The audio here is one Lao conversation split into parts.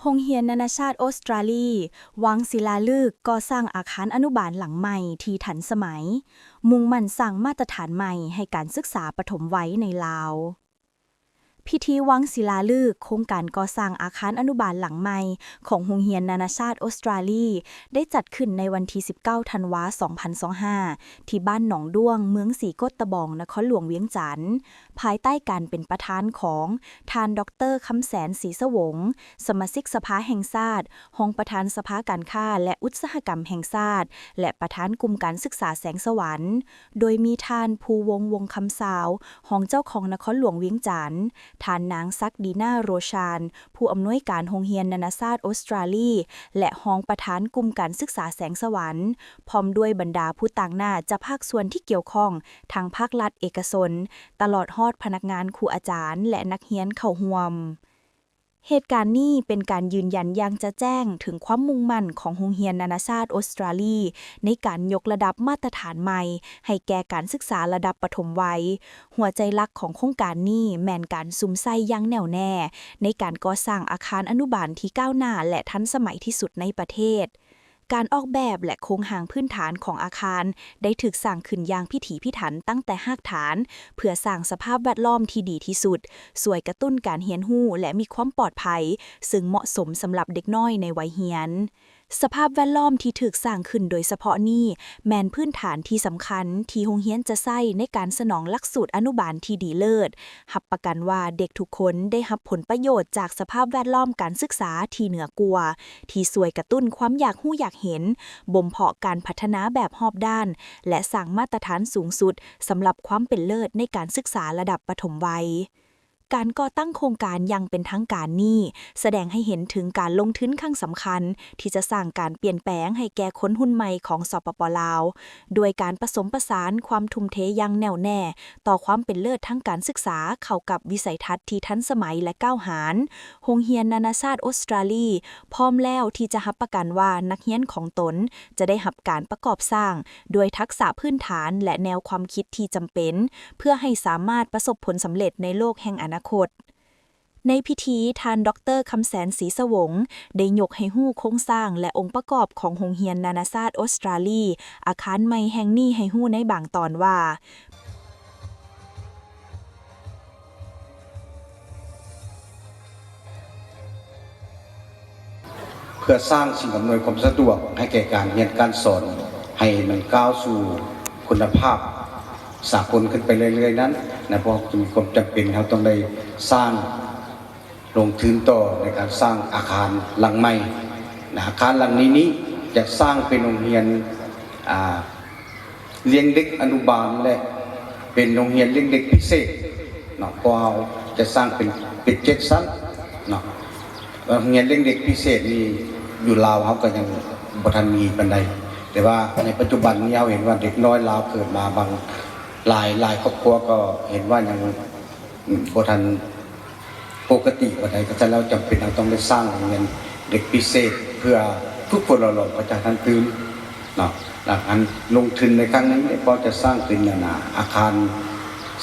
ໂຮງຮຽນນານາຊາດອົດສະຕຣາລີ ວາງສິລາລຶກກໍ່ສ້າງອາຄານອະນຸບານຫຼັງໃໝ່ທີ່ທັນສະໄໝ, ມຸ່ງໝັ້ນສ້າງມາດຕະຖານໃໝ່ໃຫ້ການສຶກສາປະຖົມໄວໃນລາວ. ພິທີວາງສິລາລຶກໂຄງການກໍ່ສ້າງອາຄານອະນຸບານຫຼັງໃໝ່ຂອງໂຮງຮຽນນານາຊາດອົດສະຕຣາລີ ໄດ້ຈັດຂຶ້ນໃນວັນທີສິບເກົ້າ ທັນວາ ສອງພັນຊາວຫ້າ ທີ່ບ້ານໜອງດ້ວງ ເມືອງສີໂຄດຕະບອງ ນະຄອນຫຼວງວຽງຈັນ, ພາຍໃຕ້ການເປັນປະທານຂອງທ່ານ ດອກເຕີ ຄຳແສນ ສີສະຫວົງ ສະມາຊິກສະພາແຫ່ງຊາດ, ຮອງປະທານສະພາການຄ້າ ແລະ ອຸດສາຫະກຳແຫ່ງຊາດ ແລະ ປະທານກຸ່ມການສຶກສາແສງສະຫວັນ, ໂດຍມີທ່ານ ພູວົງ ວົງຄຳຊາວ ຮອງເຈົ້າຄອງນະຄອນຫຼວງວຽງຈັນ, ທ່ານນາງ ສັກດີນາ ໂຣຊານ ຜູ້ອຳນວຍການໂຮງຮຽນນານາຊາດອົດສະຕຣາລີ ແລະ ຮອງປະທານກຸ່ມການສຶກສາແສງສະຫວັນ, ພ້ອມດ້ວຍບັນດາຜູ້ຕາງໜ້າຈາກພາກສ່ວນທີ່ກ່ຽວຂ້ອງ ທັງພາກລັດ, ເອກະຊົນ, ຕະຫຼອດຮອດພະນັກງານ, ຄູອາຈານ ແລະ ນັກຮຽນເຂົ້າຮ່ວມ. ເຫດການນີ້ເປັນການຢືນຢັນຢ່າງຈະແຈ້ງເຖິງຄວາມມຸ່ງໝັ້ນຂອງໂຮງຮຽນນານາຊາດອົດສະຕຣາລີ ໃນການຍົກລະດັບມາດຕະຖານໃໝ່ໃຫ້ແກ່ການສຶກສາລະດັບປະຖົມໄວ. ຫົວໃຈຫຼັກຂອງໂຄງການນີ້ແມ່ນການສຸມໃສ່ຢ່າງແໜ້ວແນ່ໃນການກໍ່ສ້າງອາຄານອະນຸບານທີ່ກ້າວໜ້າ ແລະ ທັນສະໄໝທີ່ສຸດໃນປະເທດ. ການອອກແບບ ແລະ ໂຄງຮ່າງພື້ນຖານຂອງອາຄານໄດ້ຖືກສ້າງຂຶ້ນຢ່າງພິຖີພິຖັນຕັ້ງແຕ່ຮາກຖານ ເພື່ອສ້າງສະພາບແວດລ້ອມທີ່ດີທີ່ສຸດ, ຊ່ວຍກະຕຸ້ນການຮຽນຮູ້ ແລະ ມີຄວາມປອດໄພ, ເຊິ່ງເໝາະສົມສຳລັບເດັກນ້ອຍໃນໄວຮຽນ. ສະພາບແວດລ້ອມທີ່ຖືກສ້າງຂຶ້ນໂດຍສະເພາະນີ້ ແມ່ນພື້ນຖານທີ່ສຳຄັນທີ່ໂຮງຮຽນຈະໃຊ້ໃນການສະໜອງຫຼັກສູດອະນຸບານທີ່ດີເລີດ. ຮັບປະກັນວ່າເດັກທຸກຄົນໄດ້ຮັບຜົນປະໂຫຍດຈາກສະພາບແວດລ້ອມການສຶກສາທີ່ເໜືອກວ່າ, ທີ່ຊ່ວຍກະຕຸ້ນຄວາມຢາກຮູ້ຢາກເຫັນ, ບົ່ມເພາະການພັດທະນາແບບຮອບດ້ານ ແລະ ສ້າງມາດຕະຖານສູງສຸດສຳລັບຄວາມເປັນເລີດໃນການສຶກສາລະດັບປະຖົມໄວ. ການກໍ່ຕັ້ງໂຄງການຢ່າງເປັນທາງການນີ້ ສະແດງໃຫ້ເຫັນເຖິງການລົງທຶນຄັ້ງສຳຄັນ ທີ່ຈະສ້າງການປ່ຽນແປງໃຫ້ແກ່ຄົນຮຸ່ນໃໝ່ຂອງ ສປປ ລາວ, ດ້ວຍການປະສົມປະສານຄວາມທຸ່ມເທຢ່າງແໜ້ວແນ່ຕໍ່ຄວາມເປັນເລີດທາງການສຶກສາເຂົ້າກັບວິໄສທັດທີ່ທັນສະໄໝ ແລະ ກ້າວຫານ. ໂຮງຮຽນນານາຊາດອົດສະຕຣາລີພ້ອມແລ້ວທີ່ຈະຮັບປະກັນວ່ານັກຮຽນຂອງຕົນຈະໄດ້ຮັບການປະກອບສ້າງ ດ້ວຍທັກສະພື້ນຖານ ແລະ ແນວຄວາມຄິດທີ່ຈຳເປັນ ເພື່ອໃຫ້ສາມາດປະສົບຜົນສຳເລັດໃນໂລກແຫ່ງອະນາຄົດ. ໃນພິທີ, ທ່ານ ດອກເຕີ ຄຳແສນ ສີສະຫວົງ ໄດ້ຍົກໃຫ້ຮູ້ໂຄງສ້າງ ແລະ ອົງປະກອບຂອງໂຮງຮຽນນານາຊາດອົດສະຕຣາລີ ອາຄານໃໝ່ແຫ່ງນີ້ໃຫ້ຮູ້ໃນບາງຕອນວ່າ, ເພື່ອສ້າງສິ່ງອຳນວຍຄວາມສະດວກໃຫ້ແກ່ການຮຽນການສອນ ໃຫ້ມັນກ້າວສູ່ຄຸນນະພາບສາກົນຂຶ້ນໄປເລື້ອຍໆນັ້ນນະ, ເພາະເຮົາຈະມີຄວາມຈຳເປັນ ເຮົາຕ້ອງໄດ້ສ້າງ ລົງທຶນຕໍ່ໃນການສ້າງອາຄານຫຼັງໃໝ່ນະ. ອາຄານຫຼັງນີ້ນີ້ຈະສ້າງເປັນໂຮງຮຽນ ອ່າ ລ້ຽງເດັກອະນຸບານ ແລະ ເປັນໂຮງຮຽນລ້ຽງເດັກພິເສດເນາະ, ເພາະເຮົາຈະສ້າງເປັນ ເປັນເຈັດຊັ້ນເນາະ. ໂຮງຮຽນລ້ຽງເດັກພິເສດນີ້ຢູ່ລາວເຮົາກໍຍັງບໍ່ທັນມີປານໃດ, ແຕ່ວ່າໃນປັດຈຸບັນນີ້ເຮົາເຫັນວ່າເດັກນ້ອຍລາວເກີດມາບາງ ຫຼາຍ ຫຼາຍຄອບຄົວກໍເຫັນວ່າຍັງ ອືມ ບໍ່ທັນປົກກະຕິປານໃດ, ກະຊັ້ນແລ້ວຈຳເປັນເຮົາຕ້ອງໄດ້ສ້າງໂຮງຮຽນເດັກພິເສດ ເພື່ອຝຶກຝົນຫຼໍ່ຫຼອມປະຊາຊົນຕື່ມເນາະ. ຫຼັງອັນລົງທຶນໃນຄັ້ງນີ້ ກໍຈະສ້າງເປັນ ອັນນ່າ ອາຄານ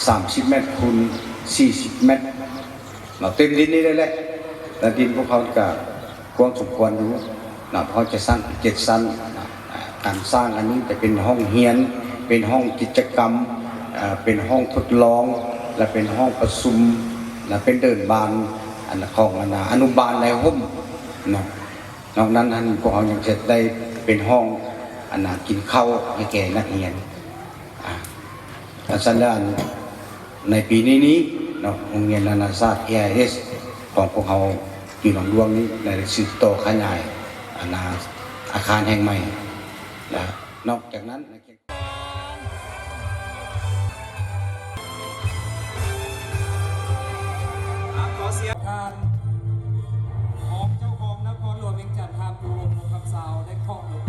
ສາມສິບແມັດຄູນສີ່ສິບແມັດເນາະ, ເຕັມດິນນີ້ເລີຍແຫຼະ, ແລະ ດິນພວກເຮົາກະກວ້າງສົມຄວນຢູ່ ນະ, ເຮົາຈະສ້າງເປັນເຈັດຊັ້ນນະ. ການສ້າງອັນນີ້ຈະເປັນຫ້ອງຮຽນ, ເປັນຫ້ອງກິດຈະກຳ, ເອີ ເປັນຫ້ອງທົດລອງ ແລະ ເປັນຫ້ອງປະຊຸມ ແລະ ເປັນເດີ່ນບານ ອັນຂອງ ອັນອະນຸບານໃນຮົ່ມນະ. ນອກນັ້ນຫັ້ນ ພວກເຮົາຍັງຈະໄດ້ເປັນຫ້ອງ ອັນນະ ກິນເຂົ້າໃຫ້ແກ່ນັກຮຽນ. ອາ ກະຊັ້ນແລ້ວ ໃນປີນີ້ນີ້ເນາະ ໂຮງຮຽນນານາຊາດ ເອໄອເອສ ຂອງພວກເຮົາຢູ່ໜອງດ້ວງນີ້ ໄດ້ສືບຕໍ່ຂະຫຍາຍ ອັນນາ ອາຄານແຫ່ງໃໝ່ ແລະ ນອກຈາກນັ້ນ ຂໍສຽງທ່ານ ຮອງເຈົ້າຄອງນະຄອນຫຼວງວຽງຈັນ ທ່ານ ພູວົງ ວົງຄຳຊາວ ໄດ້ເຄາະລົງ